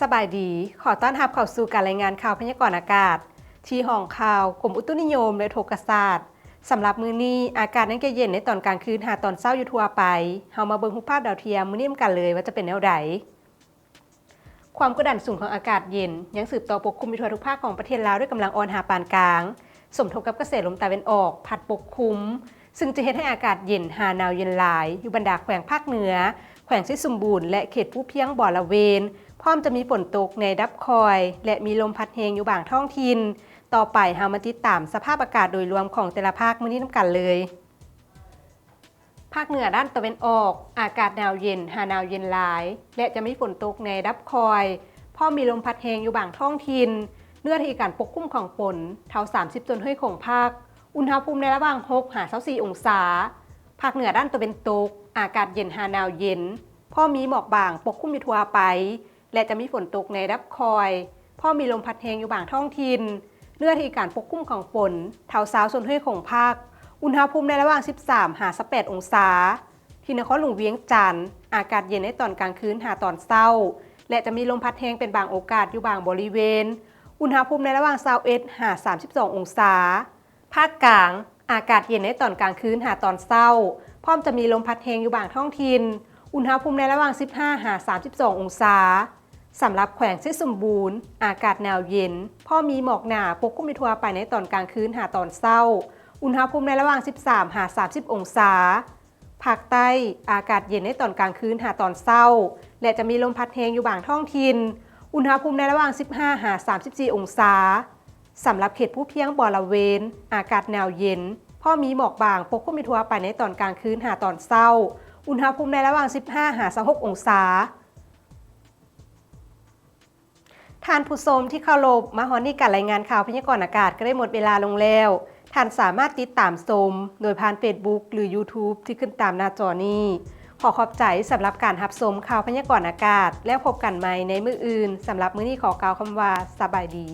ສະບາຍດີ, ຂໍຕ້ອນຮັບເຂົ້າສູ່ການລາຍງານຂ່າວພະຍາກອນອາກາດ ທີ່ຫ້ອງຂ່າວກົມອຸຕຸນິຍົມ ແລະ ອຸທົກກະສາດ. ສຳລັບມື້ນີ້, ອາກາດຍັງຈະເຢັນໃນຕອນກາງຄືນຫາຕອນເຊົ້າຢູ່ທົ່ວໄປ. ເຮົາມາເບິ່ງຮູບພາບດາວທຽມມື້ນີ້ນຳກັນເລີຍວ່າຈະເປັນແນວໃດ. ຄວາມກົດດັນສູງຂອງອາກາດເຢັນ ຍັງສືບຕໍ່ປົກຄຸມຢູ່ທົ່ວທຸກພາກຂອງປະເທດລາວດ້ວຍກຳລັງອ່ອນຫາປານກາງ, ສົມທົບກັບກະແສລົມຕາເວັນອອກພັດປົກຄຸມ, ຊຶ່ງຈະເຮັດໃຫ້ອາກາດເຢັນຫາໜາວເຢັນຫຼາຍ ຢູ່ບັນດາແຂວງພາກເໜືອ, ແຂວງໄຊສົມບູນ ແລະ ເຂດພູພຽງບໍລະເວນ, ພ້ອມຈະມີຝົນຕົກໃນລະດັບຄ່ອຍ ແລະ ມີລົມພັດແຮງຢູ່ບາງທ້ອງຖິ່ນ. ຕໍ່ໄປເຮົາມາຕິດຕາມສະພາບອາກາດໂດຍລວມຂອງແຕ່ລະພາກມື້ນີ້ນຳກັນເລີຍ. ພາກເໜືອດ້ານຕາເວັນອອກ, ອາກາດໜາວເຢັນຫາໜາວເຢັນຫຼາຍ ແລະ ຈະມີຝົນຕົກໃນລະດັບຄ່ອຍ, ພ້ອມມີລົມພັດແຮງຢູ່ບາງທ້ອງຖິ່ນ. ເນື້ອທີ່ການປົກຄຸມຂອງຝົນ ເທົ່າສາມສິບສ່ວນຮ້ອຍຂອງພາກ, ອຸນຫະພູມໃນລະຫວ່າງຫົກຫາຊາວສີ່ອົງສາ. ພາກເໜືອດ້ານຕາເວັນຕົກ, ອາກາດເຢັນຫາໜາວເຢັນ, ພໍມີໝອກບາງປົກຄຸມຢູ່ທົ່ວໄປ ແລະ ຈະມີຝົນຕົກໃນລະດັບຄ່ອຍ, ພໍມີລົມພັດແຮງຢູ່ບາງທ້ອງຖິ່ນ. ເນື້ອທີ່ການປົກຄຸມຂອງຝົນ ເທົ່າຊາວສ່ວນຮ້ອຍຂອງພາກ, ອຸນຫະພູມໃນລະຫວ່າງສິບສາມຫາຊາວແປດອົງສາ. ທີ່ນະຄອນຫຼວງວຽງຈັນ, ອາກາດເຢັນໃນຕອນກາງຄືນຫາຕອນເຊົ້າ ແລະ ຈະມີລົມພັດແຮງເປັນບາງໂອກາດຢູ່ບາງບໍລິເວນ, ອຸນຫະພູມໃນລະຫວ່າງຊາວເອັດຫາສາມສິບສອງອົງສາ. ພາກກາງ, ອາກາດເຢັນໃນຕອນກາງຄືນຫາຕອນເຊົ້າ, ພ້ອມຈະມີລົມພັດແຮງຢູ່ບາງທ້ອງຖິ່ນ, ອຸນຫະພູມໃນລະຫວ່າງສິບຫ້າຫາສາມສິບສອງອົງສາ. ສຳລັບແຂວງໄຊສົມບູນ, ອາກາດໜາວເຢັນ, ພໍມີໝອກໜາປົກຄຸມຢູ່ທົ່ວໄປໃນຕອນກາງຄືນຫາຕອນເຊົ້າ, ອຸນຫະພູມໃນລະຫວ່າງສິບສາມຫາສາມສິບອົງສາ. ພາກໃຕ້, ອາກາດເຢັນໃນຕອນກາງຄືນຫາຕອນເຊົ້າ ແລະ ຈະມີລົມພັດແຮງຢູ່ບາງທ້ອງຖິ່ນ, ອຸນຫະພູມໃນລະຫວ່າງສິບຫ້າຫາສາມສິບສີ່ອົງສາ. ສຳລັບເຂດພູພຽງບໍລະເວນ, ອາກາດໜາວເຢັນ, ພໍມີໝອກບາງປົກຄຸມຢູ່ທົ່ວໄປໃນຕອນກາງຄືນຫາຕອນເຊົ້າ, ອຸນຫະພູມໃນລະຫວ່າງສິບຫ້າຫາຊາວຫົກອົງສາ. ທ່ານຜູ້ຊົມທີ່ເຄົາລົບ, ມາຮອດນີ້ການລາຍງານຂ່າວພະຍາກອນອາກາດກໍໄດ້ໝົດເວລາລົງແລ້ວ. ທ່ານສາມາດຕິດຕາມຊົມໂດຍຜ່ານເຟສບຸກ ຫຼື ຢູທູບ ທີ່ຂຶ້ນຕາມໜ້າຈໍນີ້. ຂໍຂອບໃຈສຳລັບການຮັບຊົມຂ່າວພະຍາກອນອາກາດ, ແລ້ວພົບກັນໃໝ່ໃນມື້ອື່ນ. ສຳລັບມື້ນີ້ຂໍກ່າວຄຳວ່າ ສະບາຍດີ.